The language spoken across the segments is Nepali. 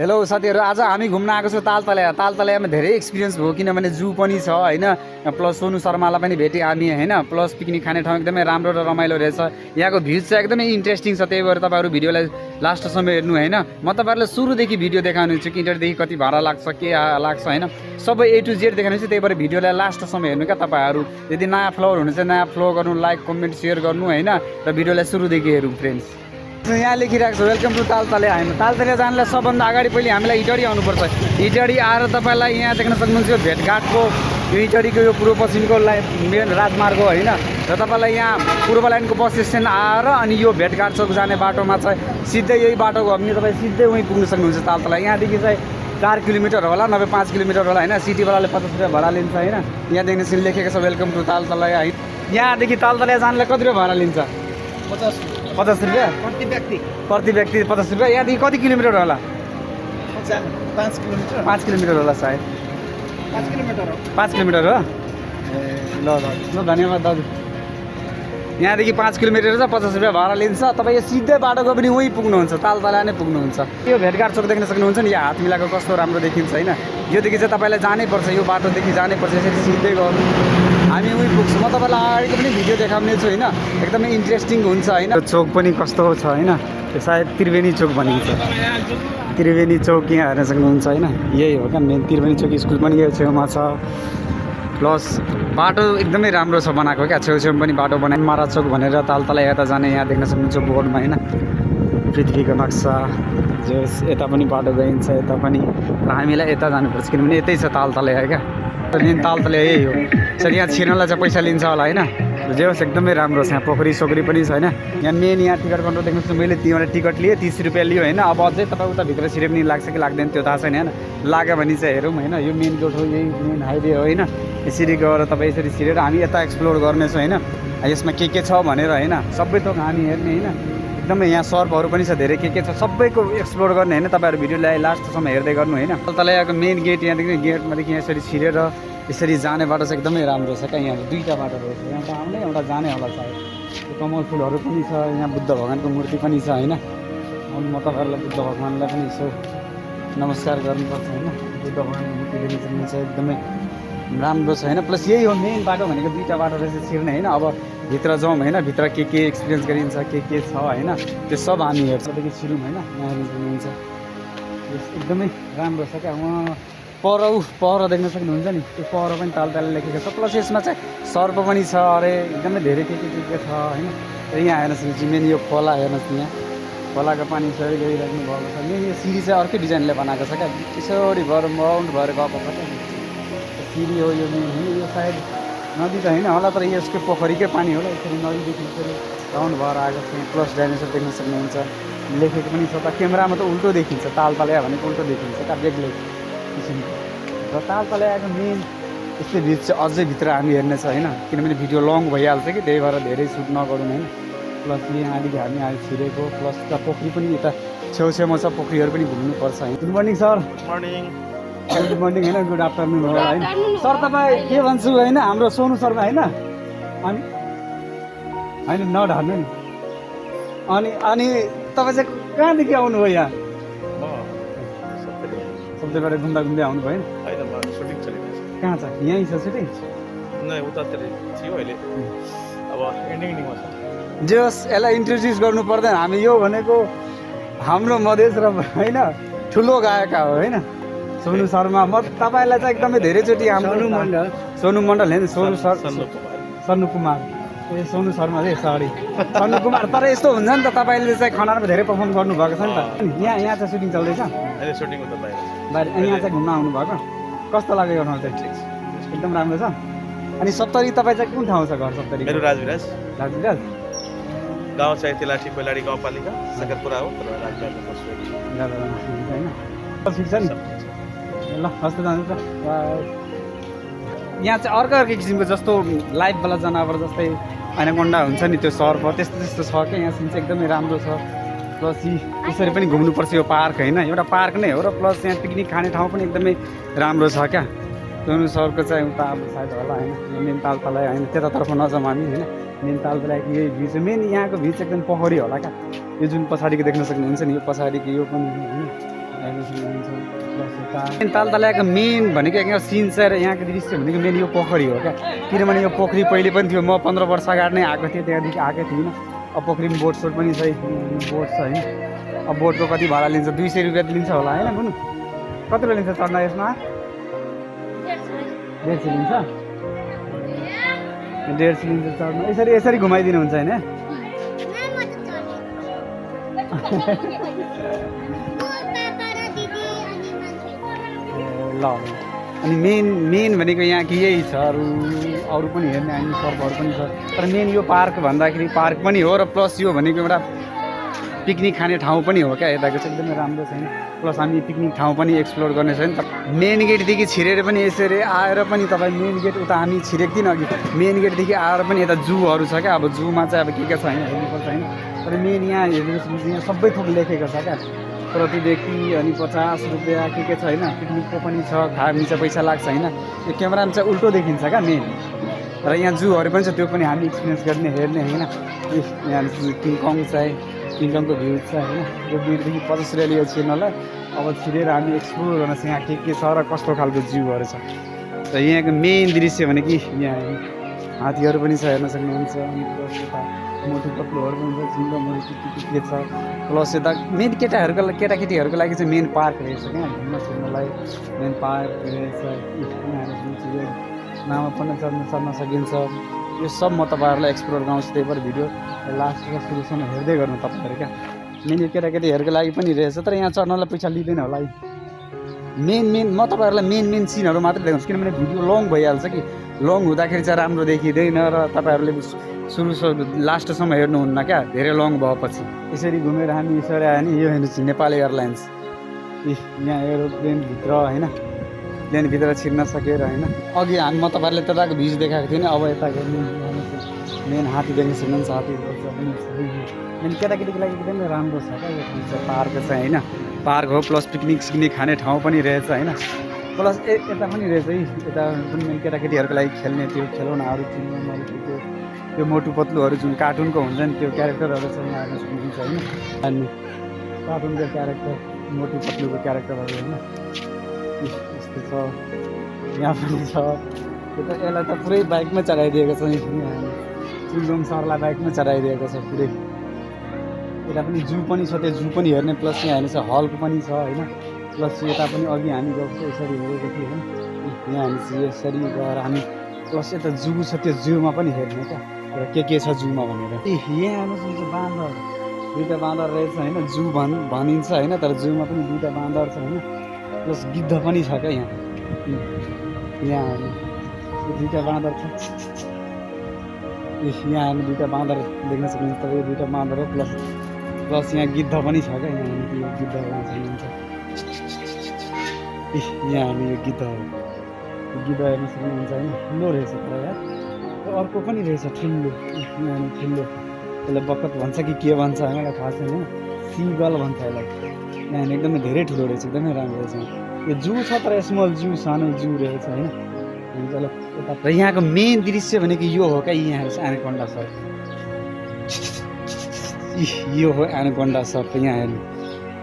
हेलो साथीहरु, आज हामी घुम्न आएको छौँ तालतलैया। तालतलैयामा धेरै एक्सपिरियन्स भयो किनभने जू पनि छ हैन, प्लस सोनु शर्मालाई पनि भेटेँ हामी हैन, प्लस पिकनिक खाने ठाउँ एकदमै राम्रो र रमाइलो रहेछ। यहाँको भ्यूज चाहिँ एकदमै इन्ट्रेस्टिङ छ, त्यही भएर तपाईहरु भिडियोलाई लास्टसम्म हेर्नु हैन। म तपाईहरुलाई सुरुदेखि भिडियो देखाउने छु कि इन्टरदेखि कति भाडा लाग्छ के लाग्छ हैन, सबै A to Z देखाउने छु। त्यही भएर भिडियोलाई लास्टसम्म हेर्नु क्या तपाईहरु। यदि नयाँ फ्लोर हुनुहुन्छ नयाँ फ्लो गर्नु, लाइक कमेन्ट शेयर गर्नु हैन, र भिडियोलाई सुरुदेखि हेरौँ फ्रेन्ड्स। यहाँ लेखिरहेको छ वेलकम टु तालतलैया हैन। तालतलैया जानलाई सबभन्दा अगाडि पहिले हामीलाई इटडी आउनुपर्छ। इटडी आएर तपाईलाई यहाँ देख्न सक्नुहुन्छ यो भेटघाटको यो इटडीको यो पूर्व पश्चिमको मेन राजमार्ग हो हैन, र तपाईलाई यहाँ पूर्व लाइनको बस स्ट्यान्ड आएर अनि यो भेटघाट चोक जाने बाटोमा चाहिँ सिधै यही बाटो गयो भने तपाईँ सिधै उहीँ पुग्न सक्नुहुन्छ तालतलैया। यहाँदेखि चाहिँ 4 किलोमिटर होला, नभए 5 किलोमिटर होला हैन। सिटीवालाले 50 रुपियाँ भाडा लिन्छ हैन। यहाँ देख्न लेखेको छ वेलकम टु तालतलैया है। यहाँदेखि तालतलैया जानलाई कति रुपियाँ भाडा लिन्छ? 50 रुपियाँ प्रति व्यक्ति 50 रुपियाँ। यहाँदेखि कति किलोमिटर होला? 5 किलोमिटर होला सायद। 5 किलोमिटर हो। ल ल ल धन्यवाद दाजु। यहाँदेखि 5 किलोमिटर छ, 50 रुपियाँ भाडा लिन्छ। तपाईँ यो सिधै बाटो गयो भने उहीँ पुग्नुहुन्छ, तालतलैया नै पुग्नुहुन्छ। यो भेटघाट चोक देख्न सक्नुहुन्छ नि, यहाँ हात मिलाएको कस्तो राम्रो देखिन्छ हैन। योदेखि चाहिँ तपाईँलाई जानै पर्छ, यो बाटोदेखि जानै पर्छ, यसरी सिधै गर्नु हामी उहीँ पुग्छौँ। म तपाईँलाई अगाडिको पनि भिडियो देखाउने छु हैन, एकदमै इन्ट्रेस्टिङ हुन्छ हैन। चोक पनि कस्तो छ हैन, त्यो सायद त्रिवेणी चोक भनिन्छ। त्रिवेणी चोक यहाँ हेर्न सक्नुहुन्छ हैन, यही हो क्या मेन त्रिवेणी चोक। स्कुल पनि यो छेउमा छ, प्लस बाटो एकदमै राम्रो छ बनाएको क्या, छेउछेउमा पनि बाटो बनाए। मारा चोक भनेर तालतलैया यता जाने यहाँ देख्न सक्नुहुन्छ बोर्डमा हैन, पृथ्वीको नक्सा। जो यता पनि बाटो गइन्छ, यता पनि, र हामीलाई यता जानुपर्छ किनभने यतै छ तालतलैया क्या। मेन तालतलैया यही हो। सर यहाँ छिर्नलाई चाहिँ पैसा लिन्छ होला हैन, जे होस् एकदमै राम्रो छ। यहाँ पोखरी सोखरी पनि छ हैन। यहाँ मेन यहाँ टिकट काउन्टर देख्नुहोस्, मैले त्यहाँबाट टिकट लिएँ 30 रुपियाँ लियो हैन। अब अझै तपाईँ उता भित्र छिरे पनि लाग्छ कि लाग्दैन त्यो थाहा छैन हैन, लाग्यो भने चाहिँ हेरौँ हैन। यो मेन रोड हो, यही मेन हाइवे हो हैन। यसरी गएर तपाईँ यसरी छिरेर हामी यता एक्सप्लोर गर्नेछौँ हैन। यसमा के छ भनेर हैन, सबै थोक हामी हेर्ने हैन। एकदमै यहाँ सर्पहरू पनि छ, धेरै के छ सबैको एक्सप्लोर गर्ने हैन। तपाईँहरू भिडियोलाई लास्टसम्म हेर्दै गर्नु हैन। तालतलैयाको मेन गेट यहाँदेखि गेटमादेखि यहाँ यसरी छिरेर यसरी जाने बाटो चाहिँ एकदमै राम्रो छ क्या। यहाँ दुईवटा बाटो रहेछ, यहाँ त आउने एउटा जाने होला सायद। कमल फुलहरू पनि छ, यहाँ बुद्ध भगवानको मूर्ति पनि छ हैन। अनि म तपाईँहरूलाई बुद्ध भगवानलाई पनि यसो नमस्कार गर्नुपर्छ हैन। बुद्ध भगवानको मूर्ति देख्न सक्नुहुन्छ, एकदमै राम्रो छ हैन। प्लस यही हो मेन बाटो भनेको, दुईवटा बाटो रहेछ छिर्ने हैन। अब भित्र जाउँ हैन, भित्र के एक्सपिरियन्स गरिन्छ के छ हैन, त्यो सब हामी हेर्छदेखि छिरौँ हैन। यहाँ हेर्नुहुन्छ एकदमै राम्रो छ क्या। उहाँ पर देख्न सक्नुहुन्छ नि, त्यो पर पनि तालतलैया लेखेको छ। प्लस यसमा चाहिँ सर्प पनि छ, अरे एकदमै धेरै के छ हैन। र यहाँ हेर्नुहोस् न मेन यो खोला हेर्नुहोस्, यहाँ खोलाको पानी सबै गइराख्नु भएको छ। मेन यो सिँढी चाहिँ अर्कै डिजाइनले बनाएको छ क्या, यसरी भएर राउन्ड भएर गएको छ क्या सिँढी हो यो मेन। यो सायद नदी त होइन होला, तर यसको पोखरीकै पानी होला, यसरी नदीदेखि यसरी राउन्ड भएर आएको छ। प्लस डाइनोसर देख्न सक्नुहुन्छ, लेखेको पनि छ। त क्यामेरामा त उल्टो देखिन्छ, तालतलैया भनेको उल्टो देखिन्छ क्या बेग्लै किसिमको। र तालतलैयाको मेन यस्तै भिड चाहिँ अझै भित्र हामी हेर्ने छ हैन, किनभने भिडियो लङ भइहाल्छ कि, त्यही भएर धेरै सुट नगरौँ हैन। प्लस यहाँदेखि हामी अहिले छिरेको, प्लस त पोखरी पनि यता छेउछेउमा छ, पोखरीहरू पनि घुम्नुपर्छ है। Good morning sir. Good morning होइन, गुड आफ्टरनुन होला होइन सर। तपाईँ के भन्छु होइन, हाम्रो सोनु शर्मा होइन, अनि होइन नढाल्नु नि। अनि तपाईँ चाहिँ कहाँदेखि आउनुभयो यहाँ? सबै घुम्दा घुम्दै आउनुभयो होइन? कहाँ छ? यहीँ छ सुटिङ? जे होस् यसलाई इन्ट्रोड्युस गर्नु पर्दैन, हामी यो भनेको हाम्रो मधेस र होइन ठुलो गायिका हो होइन सोनु शर्मा। म तपाईँलाई चाहिँ एकदमै धेरैचोटि हाम्रो सोनु मण्डल होइन, सन्नु कुमार, ए सोनु शर्मा चाहिँ सरी सन्नु कुमार। तर यस्तो हुन्छ नि त, तपाईँले चाहिँ खनारमा धेरै पर्फर्म गर्नुभएको छ नि त। यहाँ चाहिँ सुटिङ चल्दैछ बाहिर, यहाँ चाहिँ घुम्न आउनुभएको, कस्तो लाग्यो यो ठाउँ चाहिँ? एकदम राम्रो छ। अनि सप्तरी तपाईँ चाहिँ कुन ठाउँ छ घर? सप्तरी मेरो राजविराज गाउँ चाहिँ तिलाठी बेलाडी गाउँपालिका सकरपुरा हो, तर राजविराजमा बस्छु होइन। ठिक छ नि, ल हस्ते जान्छ। यहाँ चाहिँ अर्को किसिमको जस्तो लाइफवाला जनावर जस्तै एनाकोन्डा हुन्छ नि, त्यो सर्प त्यस्तो छ क्या। यहाँ सिन चाहिँ एकदमै राम्रो छ। प्लस यसरी पनि घुम्नुपर्छ, यो पार्क होइन, एउटा पार्क नै हो। र प्लस यहाँ पिकनिक खाने ठाउँ पनि एकदमै राम्रो छ क्या। सोनु सरको चाहिँ उता अब सायद होला होइन, मेन तालतलैया होइन, त्यतातर्फ नजाउँ हामी होइन। मेन तालतलैयाको यही भ्यू चाहिँ, मेन यहाँको भ्यू चाहिँ एकदम पोखरी होला क्या। यो जुन पछाडिको देख्न सक्नुहुन्छ नि, यो पछाडिको यो पनि होइन, तालतलाको मेन भनेको यहाँ सिन चाहिँ र यहाँको दृश्य भनेको मेन यो पोखरी हो क्या। किनभने यो पोखरी पहिले पनि थियो, म 15 वर्ष अगाडि नै आएको थिएँ, त्यहाँदेखि आएकै थिइनँ। अब पोखरीमा बोट सोट पनि छ, बोट छ होइन। अब बोटको कति भाडा लिन्छ? 200 रुपियाँ लिन्छ होला होइन बुनु? कति रुपियाँ लिन्छ चढ्न यसमा? 150 लिन्छ, 150 लिन्छ चढ्न। यसरी यसरी घुमाइदिनु हुन्छ होइन? ल अनि मेन भनेको यहाँ कि यही छ, अरू पनि हेर्ने हामी सर्पहरू पनि छ। तर मेन यो पार्क भन्दाखेरि पार्क पनि हो र प्लस यो भनेको एउटा पिकनिक खाने ठाउँ पनि हो क्या। यताको चाहिँ एकदमै राम्रो छैन, प्लस हामी पिकनिक ठाउँ पनि एक्सप्लोर गर्ने छैन। मेन गेटदेखि छिरेर पनि यसरी आएर पनि तपाईँ मेन गेट उता हामी छिरेको थियौँ अघि, मेन गेटदेखि आएर पनि यता जूहरू छ क्या। अब जूमा चाहिँ अब के छ होइन हेर्नुपर्छ होइन। तर मेन यहाँ हेर्नुहोस्, यहाँ सबै थोक लेखेको छ क्या, प्रति व्यक्ति अनि 50 रुपियाँ के छ होइन। पिकनिकको पनि छ, खाने चाहिँ पैसा लाग्छ होइन। यो क्यामेरामा चाहिँ उल्टो देखिन्छ क्या मेन। र यहाँ जूहरू पनि छ, त्यो पनि हामी एक्सपिरियन्स गर्ने हेर्ने होइन। यहाँ किङकङ छ, किङकङको भ्यू छ होइन। यो भिडदेखि 50 रुपियाँ लियो छिर्नलाई। अब छिरेर हामी एक्सप्लोर गर्न चाहिँ यहाँ के छ र कस्तो खालको जूहरू छ। र यहाँको मेन दृश्य भने कि यहाँ हात्तीहरू पनि छ, हेर्न सक्नुहुन्छ। अनि प्लस यता मोटु पत्लुहरू पनि छ, झिङ्गमहरू के छ। प्लस यता मेन केटाकेटीहरूको लागि चाहिँ मेन पार्क रहेछ क्या, घुम्न फिर्नलाई मेन पार्क रहेछ। नाममा पनि चढ्न सकिन्छ। यो सब म तपाईँहरूलाई एक्सप्लोर गराउँछु, त्यही भएर भिडियो लास्टमा सुरुसम्म हेर्दै गर्नु तपाईँहरू क्या। मेन यो केटाकेटीहरूको लागि पनि रहेछ, तर यहाँ चढ्नलाई पैसा लिँदैन होला है। मेन म तपाईँहरूलाई मेन सिनहरू मात्रै देखाउँछु, किनभने भिडियो लङ भइहाल्छ कि। लङ हुँदाखेरि चाहिँ राम्रो देखिँदैन र तपाईँहरूले सुरु लास्टसम्म हेर्नुहुन्न क्या, धेरै लङ भएपछि। यसरी घुमेर हामी यसरी आयो भने यो हेर्नुहोस् नेपाल एयरलाइन्स। यहाँ एरोप्लेनभित्र होइन, प्लेनभित्र छिर्न सकेर होइन। अघि म तपाईँहरूले त्यताको भ्युज देखाएको थिएँ नि, अब यता मेन हात्ती देख्न सक्नुहुन्छ। हात्तीहरू पनि मेन केटाकेटीको लागि एकदमै राम्रो छ क्या यो ठाउँ चाहिँ। पार्क चाहिँ होइन, पार्क हो प्लस पिकनिक सिक्निक खाने ठाउँ पनि रहेछ होइन। प्लस यता पनि रहेछ है, यता पनि मेन केटाकेटीहरूको लागि खेल्ने त्यो खेलौनाहरू त्यो मोटु पत्लुहरू जुन कार्टुनको हुन्छ नि, त्यो क्यारेक्टरहरू छ यहाँ हेर्न सक्नुहुन्छ होइन। अनि कार्टुनको क्यारेक्टर, मोटु पत्लुको क्यारेक्टरहरू होइन, यस्तो छ। यहाँ पनि छ, यसलाई त पुरै बाइकमा चढाइदिएको छ। चिङडोङ सरलाई बाइकमा चढाइदिएको छ पुरै। यता पनि जू पनि छ, त्यो जू पनि हेर्ने। प्लस यहाँ हेर्नु छ हलको पनि छ होइन। प्लस यता पनि अघि हामी गएको थियो यसरी हेरेको थियो होइन। यहाँ हामी चाहिँ यसरी गएर हामी प्लस यता जू छ, त्यो जूमा पनि हेर्ने क्या र के छ जूमा भनेर। यहाँ हेर्नुहोस् बाँदर, 2टा बाँदर रहेछ होइन। जू भनिन्छ होइन, तर जूमा पनि 2टा बाँदर छ होइन। प्लस गिद्ध पनि छ क्या यहाँ। यहाँ हेर्नु 2टा बाँदर छ। यहाँ हेर्नु 2टा बाँदर देख्न सक्नुहुन्छ तपाईँ, 2टा बाँदर हो। प्लस यहाँ गिद्ध पनि छ क्या, यहाँ गिद्ध सक्नुहुन्छ। यहाँ हेर्नु यो गिद्ध हो, गिद्ध हेर्न सक्नुहुन्छ होइन। ठुलो रहेछ तर यार। अर्को पनि रहेछ ठुलो, यहाँ ठुलो, यसलाई बकत भन्छ कि के भन्छ हामीलाई थाहा छैन, सिगल भन्छ यसलाई। यहाँ एकदमै धेरै ठुलो रहेछ, एकदमै राम्रो रहेछ। यो जू छ तर स्मल जू, सानो जू रहेछ होइन। र यहाँको मेन दृश्य भनेको यो हो क्या, यहाँ हेर्नुहोस् एनाकोन्डा सर्प। यो हो एनाकोन्डा सर्प, यहाँ हेर्नु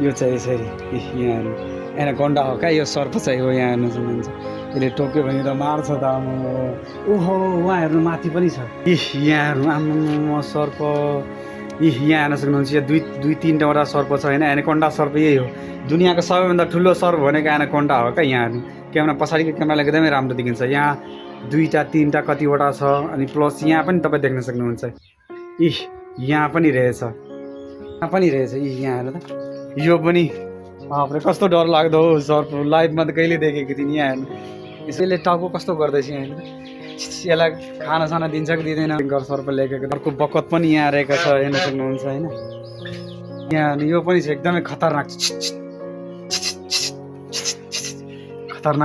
यो चाहिँ यसरी। यहाँ हेर्नु एनाकोन्डा हो क्या यो सर्प चाहिँ हो। यहाँ हेर्नु सक्नुहुन्छ, यसले टोक्यो भने त मार्छ त। ओहो उहाँ हेर्नु माथि पनि छ। यहाँ हेर्नु आम्म सर्प। यहाँ हेर्न सक्नुहुन्छ, यो 2-3वटा सर्प छ होइन। एनाकोन्डा सर्प यही हो, दुनियाँको सबैभन्दा ठुलो सर्प भनेको एनाकोन्डा हो क्या। यहाँ हेर्नु क्यामेरा पछाडिको क्यामेराले एकदमै राम्रो देखिन्छ। यहाँ 2-3टा कतिवटा छ। अनि प्लस यहाँ पनि तपाईँ देख्न सक्नुहुन्छ। यहाँ पनि रहेछ, यहाँ पनि रहेछ। यहाँ हेर्नु त, यो पनि बाफ्रे कस्तो डर लाग्दो हो सर्प। लाइभमा त कहिले देखेको थिइनँ। यहाँ हेर्नु यसैले टाउको कस्तो गर्दैछ। यहाँ हेर्नु यसलाई खानासाना दिन्छ कि दिँदैन। सर्प लेखेको अर्को बकत पनि यहाँ रहेको छ, हेर्न सक्नुहुन्छ होइन। यहाँ यो पनि छ, एकदमै खतरनाक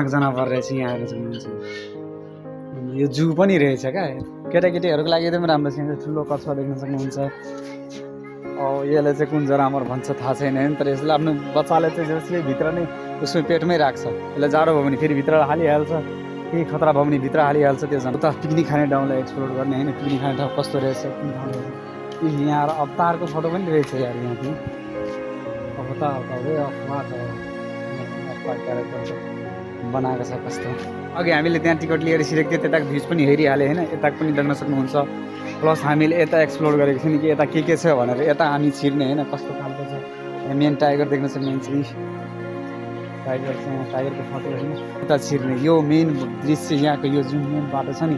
जनावर रहेछ। यहाँ हेर्न सक्नुहुन्छ, यो जू पनि रहेछ क्या। केटाकेटीहरूको लागि एकदमै राम्रो छ। ठुलो कछुवा देख्न सक्नुहुन्छ। यसलाई चाहिँ कुन जनावर भन्छ थाहा छैन होइन, तर यसलाई आफ्नो बच्चाले चाहिँ जसले भित्र नै उसको पेटमै राख्छ। यसलाई जाडो भयो भने फेरि भित्र हालिहाल्छ, केही खतरा भयो भने भित्र हालिहाल्छ। त्यो झन् उता पिकनिक खाने ठाउँलाई एक्सप्लोर गर्ने होइन। पिकनिक खाने ठाउँ कस्तो रहेछ, कुन ठाउँ रहेछ। यहाँ अवतारको फोटो पनि रहेछ यार। यहाँ पनि अवतार त अफवाह छ। क्यारेक्टर बनाएको छ कस्तो। अघि हामीले त्यहाँ टिकट लिएर सिरेको थियो, त्यताको भ्युज पनि हेरिहालेँ होइन, यताको पनि देख्न सक्नुहुन्छ। प्लस हामीले यता एक्सप्लोर गरेको थियौँ नि कि यता के छ भनेर, यता हामी छिर्ने होइन कस्तो खालको छ। यहाँ मेन टाइगर देख्न सक्नुहुन्छ कि टाइगर छ, यहाँ टाइगरको फोटो होइन, यता छिर्ने यो मेन दृश्य यहाँको यो जुन मेन बाटो छ नि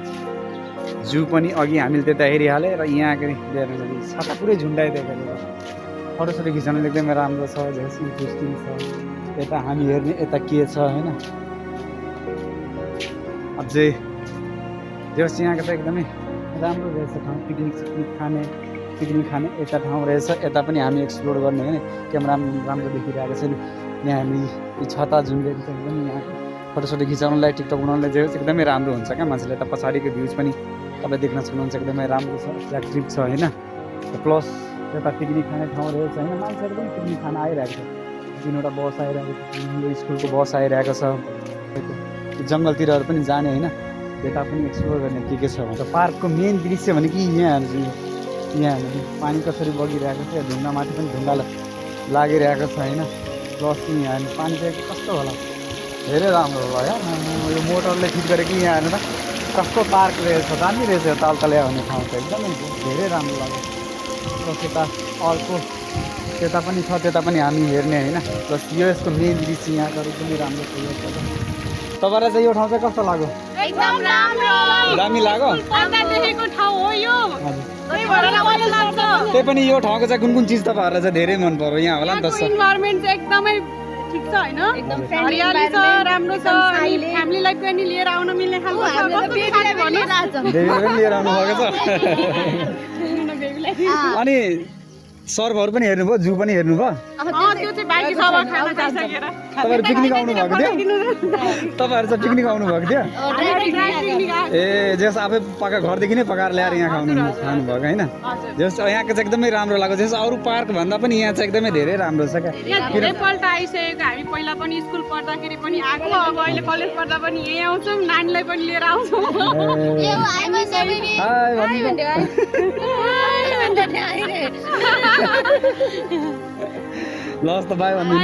जू पनि अघि हामीले त्यता हेरिहालेँ र यहाँको लिएर छाता पुरै झुन्डाइदिएको फोटोसोटो खिच्न एकदमै राम्रो छ, झ्यास इन्ट्रेस्टिङ छ। यता हामी हेर्ने यता के छ होइन, अझै जस यहाँको त एकदमै राम्रो रहेछ ठाउँ, पिकनिक खाने यता ठाउँ रहेछ। यता पनि हामी एक्सप्लोर गर्ने होइन, क्यामेरा राम्रो देखिरहेको छ नि। यहाँ हामी यो छता झुन्डेको छ एकदमै, यहाँको फोटोसोटो खिचाउनलाई टिकटक बनाउनलाई जे एकदमै राम्रो हुन्छ क्या मान्छेले। यता पछाडिको भ्युज पनि तपाईँ देख्न सक्नुहुन्छ, एकदमै राम्रो छ, एट्र्याक्टिभ छ होइन। प्लस यता पिकनिक खाने ठाउँ रहेछ होइन, मान्छेहरू पनि पिकनिक खान आइरहेको छ। 3वटा बस आइरहेको छ, यो स्कुलको बस आइरहेको छ। जङ्गलतिरहरू पनि जाने होइन, यता पनि एक्सप्लोर गर्ने के छ भन्छ। पार्कको मेन दृश्य भने कि यहाँ पानी कसरी बगिरहेको छ, ढुङ्गामाथि पनि ढुङ्गा लागिरहेको छ होइन। प्लस यहाँ पानी चाहिँ कस्तो होला, धेरै राम्रो होला या यो मोटरले फिट गरेको यहाँ हेर्नु त कस्तो पार्क रहेछ, दामी रहेछ। तालतलिया भन्ने ठाउँ चाहिँ एकदमै धेरै राम्रो लाग्यो। प्लस यता अर्को त्यता पनि छ, त्यता पनि हामी हेर्ने होइन। प्लस यो यसको मेन दृश्य यहाँको पनि राम्रो छ। तपाईँलाई चाहिँ यो ठाउँ चाहिँ कस्तो लाग्यो? एकदम राम्रो दामी लाग्यो। पहिला देखेको ठाउँ हो यो। त्यही भएर रमाइलो लाग्छ। त्यही पनि यो ठाउँको चाहिँ कुन चीज तपाईँहरूलाई चाहिँ धेरै मन पर्यो यहाँ होला नि त? इन्भाइरोमेन्ट चाहिँ एकदमै ठिक छ हैन, एकदम हरियाली छ, राम्रो छ, फ्यामिलीलाई पनि लिएर आउन मिल्ने खालको छ। बेबीलाई लिएर आउनु भएको छ। अनि सर्फहरू पनि हेर्नुभयो, जू पनि हेर्नुभयो? त्यो चाहिँ बाइक सभा खान गइसकेर तपाईँहरू पिकनिक आउनु भएको थियो? तपाईँहरू चाहिँ पिकनिक आउनु भएको थियो? ए जस आफै पका घरदेखि नै पकाएर ल्याएर यहाँ खानुभएको होइन? जस यहाँको चाहिँ एकदमै राम्रो लाग्यो। जस अरू पार्क भन्दा पनि यहाँ चाहिँ एकदमै धेरै राम्रो छ क्या। यहाँ धेरैपल्ट आइसकेको, हामी पहिला पनि स्कुल पढ्दाखेरि पनि आएको, अब अहिले कलेज पढ्दा पनि यहीँ आउँछौँ, नानीलाई पनि लिएर आउँछौँ। लस् त बाई भन्नु।